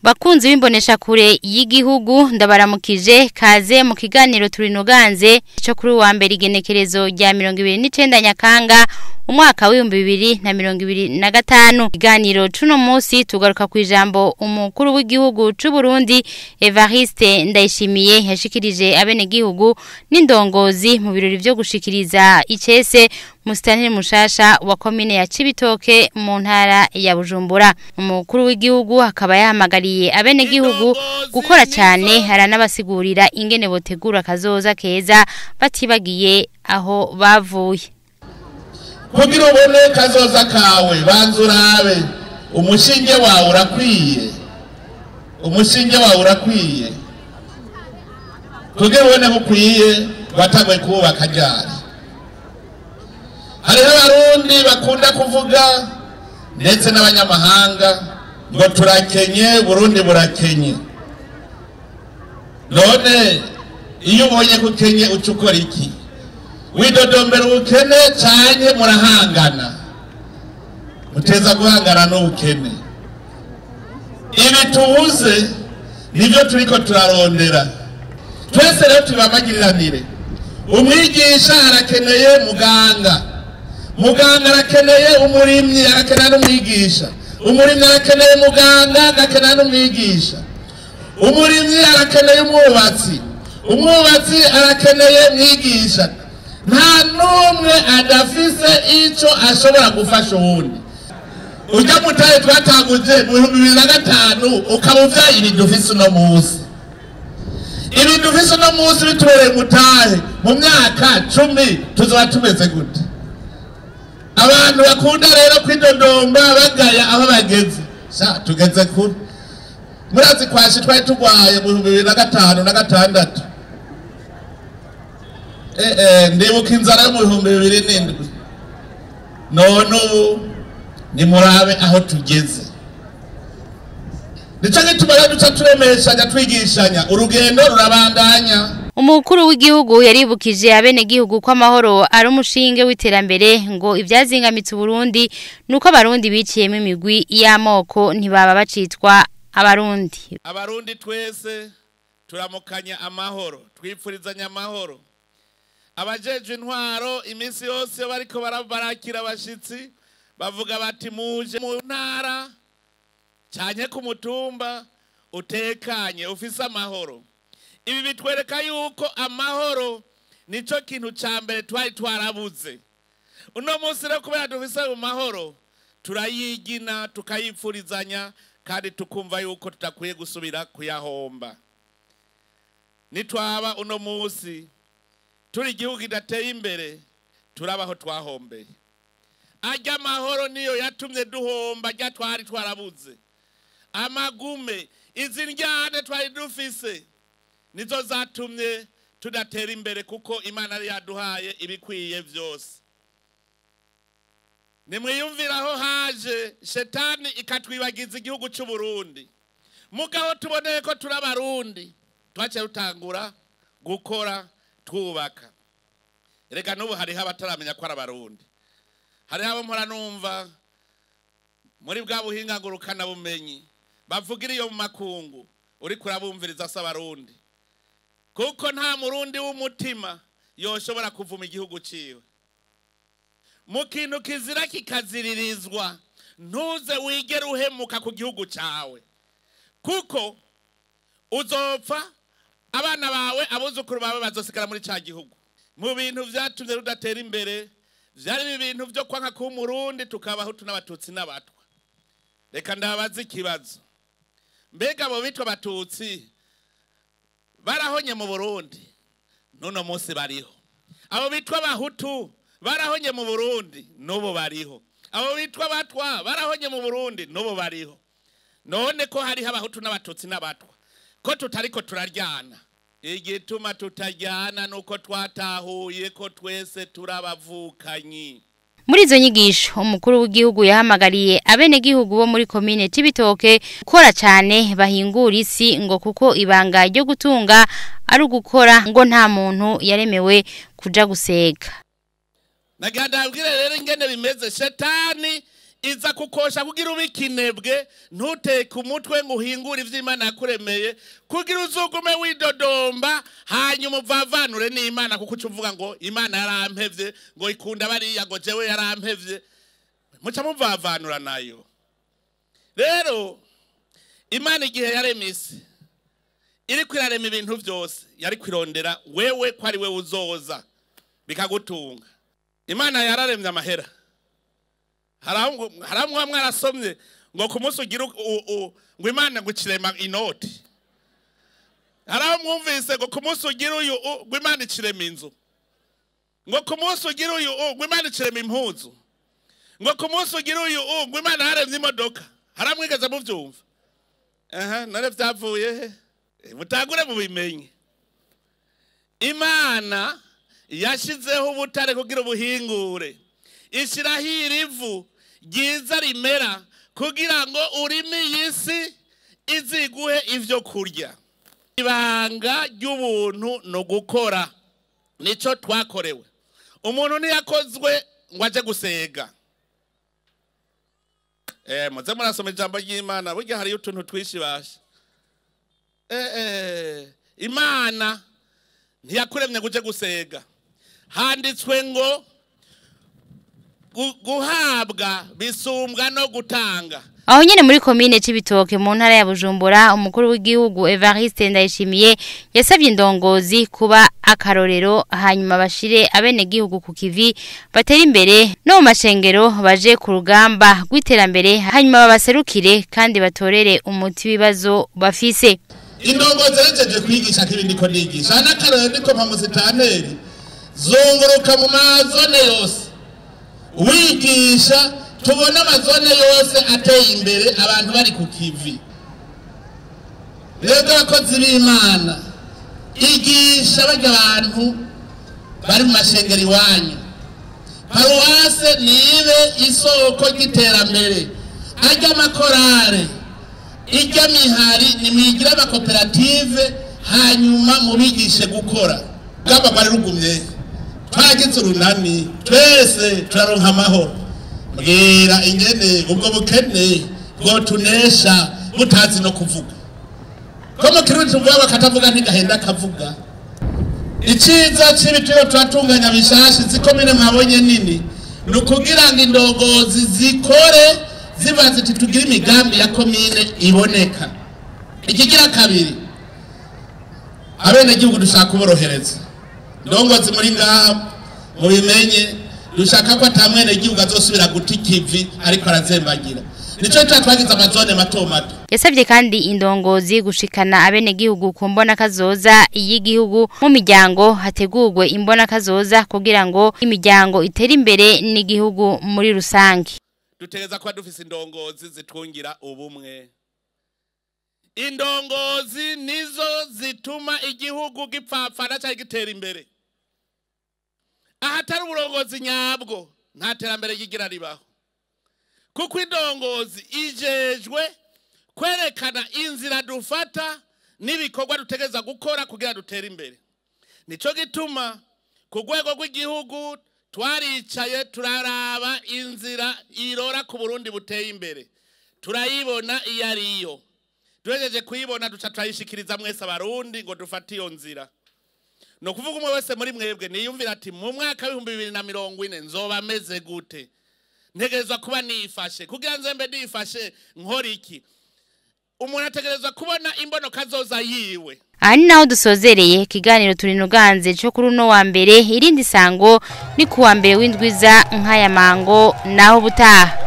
Bakunzi b'imbonesha kure y'igihugu, ndabaramukije. Kaze mu kiganiro Turinoganze cyo kuri wa mbere, igenekerezo rya 29 Nyakanga, umwaka w'2025. Ikiganiro cuno munsi tugaruka ku ijambo umukuru w'igihugu c'u Burundi Evariste Ndayishimiye yashikirije abenegihugu n'indongozi mu birori vyo gushikiriza icese musitanteri mushasha wa komine ya Cibitoke mu ntara ya Bujumbura. Umukuru w'igihugu akaba yahamagariye abenegihugu gukora cyane, aranabasigurira ingene botegura kazoza keza batibagiye aho bavuye. Kugira ubone kazoza kawe, banza urabe umushinge wawe urakwiye, umushinge wawe urakwiye. Kugira ubone bukwiye, watanguye kubaka ryari? Hariho Abarundi bakunda kuvuga, ndetse n'abanyamahanga, ngo turakenye, Burundi burakenye. None iyo ubonye ko ukenye, uca ukora iki? Widodombera ubukene canke murahangana? Muteza guhangana n'ubukene. Ibi tubuze nibyo turiko turarondera twese. Rero tubamagiriranire: umwigisha arakeneye muganga, muganga arakeneye umurimyi, arakeneye n'umwigisha, umurimyi arakeneye muganga, agakeneye n'umwigisha, umurimyi arakeneye umwubatsi, umwubatsi arakeneye mwigisha. Nta n'umwe adafise ico ashobora gufasha uwundi. Urya mutahe twatanguje mu 2005 ukaba uvyaye ibintu ufise uno munsi, ibintu ufise uno munsi bitubereye mutahe, mu myaka 10 tuzoba tumeze gute? Abantu bakunda rero kwidodomba bagaya aho bageze. Sha, tugeze kure. Murazi kwashi twari turwaye mu 2005 na 6. Ndibuka inzara yo mu 2007. None ubu nimurabe aho tugeze. Nico gituma rero duca turemeshanya, twigishanya, urugendo rurabandanya. Umukuru w'igihugu yaribukije abenegihugu ko amahoro ari umushinge w'iterambere, ngo ivyazingamitse Uburundi nuko Abarundi biciyemo imigwi y'amoko, ntibaba bacitwa Abarundi. Abarundi twese turamukanya amahoro, twipfurizanya amahoro. Abajejwe intwaro iminsi yose iyo bariko barakira abashitsi bavuga bati: "Muje mu ntara canke ku mutumba utekanye, ufise amahoro." Ibi bitwereka yuko amahoro nico kintu ca mbere twari twarabuze. Uno munsi rero, kubera dufise mu mahoro, turayigina, tukayipfurizanya, kandi tukumva yuko tudakwiye gusubira kuyahomba. Nitwaba uno munsi turi igihugu kidateye imbere, turabaho twahombeye. Arya amahoro niyo yatumye duhomba rya twari twarabuze. Amagume, izi ndyane twari dufise, nizo zatumye tudatera imbere, kuko Imana yari yaduhaye ibikwiye byose. Nimwiyumviraho haje shetani ikatwibagiza igihugu cy'u Burundi. Mugaho tuboneye ko turi Abarundi, twaciye dutangura gukora, twubaka. Reka n'ubu hariho abataramenya ko ari Abarundi. Hariho abo mpora numva muri bwa buhinga ngurukanabumenyi bavugira iyo mu makungu, uriko urabumviriza asa Abarundi, kuko nta Murundi w'umutima yoshobora kuvuma igihugu ciwe. Mu kintu kizira kikaziririzwa, ntuze wigere uhemuka ku gihugu cyawe, kuko uzopfa, abana bawe, abuzukuru bawe bazosigara muri cya gihugu. Mu bintu vyatumye rudatera imbere vyari ibintu vyo kwanka kuba Umurundi, tukabaho n'Abatutsi n'Abatwa. Reka ndabaza ikibazo: mbega abo bitwa Abatutsi barahonye mu Burundi? N'uno munsi bariho. Abo bitwa Abahutu barahonye mu Burundi? N'ubu bariho. Abo bitwa Abatwa barahonye mu Burundi? N'ubu bariho. None ko hariho Abahutu n'Abatutsi n'Abatwa, ko tutariko turaryana? Igituma tutaryana nuko twatahuye ko twese turabavukanyi. Muri izo nyigisho, umukuru w'igihugu yahamagariye abenegihugu bo muri komine Cibitoke gukora cyane, bahingura isi, ngo kuko ibanga ryo gutunga ari ugukora, ngo nta muntu yaremewe kuja gusega. Nagira ndabwire rero ingene bimeze. Shetani Iza kukosha kugira ubikinebwe, ntuteke umutwe ngo uhingure ivyo Imana yakuremeye, kugira uzugume widodomba, hanyuma uvavanure n'Imana, kuko uca uvuga ngo Imana yarampevye, ngo ikunda bariya, ngo jewe yarampevye. Muca muvavanura nayo. Rero Imana igihe yaremye isi, iriko irarema ibintu vyose, yari kwirondera wewe ko ari wewe uzoza bikagutunga. Imana yararemye amahera. Haramwe mwarasomye ngo ku munsi ugira ngo Imana ngo ikirema inoti. Haraho mwumvise ngo ku munsi ugira uyu ngo Imana ikirema inzu. Ngo ku munsi ugira uyu ngo Imana ikirema impuzu. Ngo ku munsi ugira uyu ngo Imana yaremye imodoka. Haramwigeze muvyumva? Aha, nare vyavuye he? Mutangure mubimenye. Imana yashizeho ubutare kugira ubuhingure. Ishiraho irivu ryiza rimera kugira ngo urime isi iziguhe ivyo kurya. Ibanga ry'ubuntu no gukora nico twakorewe. Umuntu ntiyakozwe ngo aje gusega. Muze murasoma ijambo ry'Imana, burya hariyo utuntu twishi basha. Imana ntiyakuremye ngo uje gusega. Handitswe ngo guhabwa bisumbwa no gutanga. Aho nyene muri komine Cibitoke mu ntara ya Bujumbura, umukuru w'igihugu Evariste Ndayishimiye yasavye indongozi kuba akarorero, hanyuma bashire abene gihugu ku kivi batera imbere no mu mashengero baje ku rugamba rw'iterambere, hanyuma babaserukire kandi batorere umuti w'ibibazo bafise. Indongozi zejeje kwigisha kibindi ko nigisha n'akarorero ndiko mpamuzitaneri zunguruka mu mazone yose wigisha, tubona amazone yose ateye imbere, abantu bari ku kivi. Rero abakozi b'Imana, igisha barya abantu bari mu mashengero iwanyu. Paruwase nibe isoko ry'iterambere, arya amakorale, irya mihari, nimwigire amakoperative, hanyuma mubigishe gukora. Rugamba rwari rugumye, twagize urunani, twese turaronka amahoro. Mbwira ingene ubwo bukene bwotunesha mutazi no kuvuga. Ko mu kirundi tuvuga bakatavuga ntigahenda akavuga. Iciza c'ibitiro turatunganya bishashi zikomine mwabonye nini, ni ukugira ngo indongozi zikore ziba ziti tugire imigambi ya komine iboneka. Ikigira kabiri, abenegihugu dushaka kuborohereza. Ndongozi muri ngaha mubimenye, dushaka ko ata mwenegihugu azosubira guta ikivi ariko arazembagira. Nico twagize amazone mato mato. Yasavye kandi indongozi gushikana abenegihugu ku mbona kazoza y'igihugu mu miryango, hategurwe imbona kazoza kugira ngo imiryango itere imbere n'igihugu muri rusange. Dutegereza kuba dufise indongozi zitungira ubumwe. Indongozi nizo zituma igihugu gipfapfana cyangwa gitera imbere. Ahatari uburongozi nyabwo nta terambere ryigira ribaho. Kuko indongozi ijejwe kwerekana inzira dufata n'ibikorwa dutegereza gukora kugira dutere imbere. Nico gituma ku rwego rw'igihugu twaricaye turaraba inzira irora ku Burundi buteye imbere. Turayibona iyo ariyo. Duhejeje kuyibona duca turayishikiriza mwese abarundi ngo dufate iyo nzira. No kuvuga umwe wese muri mwebwe niyumvira ati mu mwaka w'ibihumbi bibiri na mirongo ine nzoba meze gute? Ntegerezwa kuba nifashe. Kugira nzembe nifashe nkora iki? Umuntu ategerezwa kubona imbono kazoza yiwe. Aha ni naho dusozereye ikiganiro Turinuganze cyo kuri uno wa mbere. Irindi sango ni kuwa mbere w'indwiza nk'aya mango, naho butaha.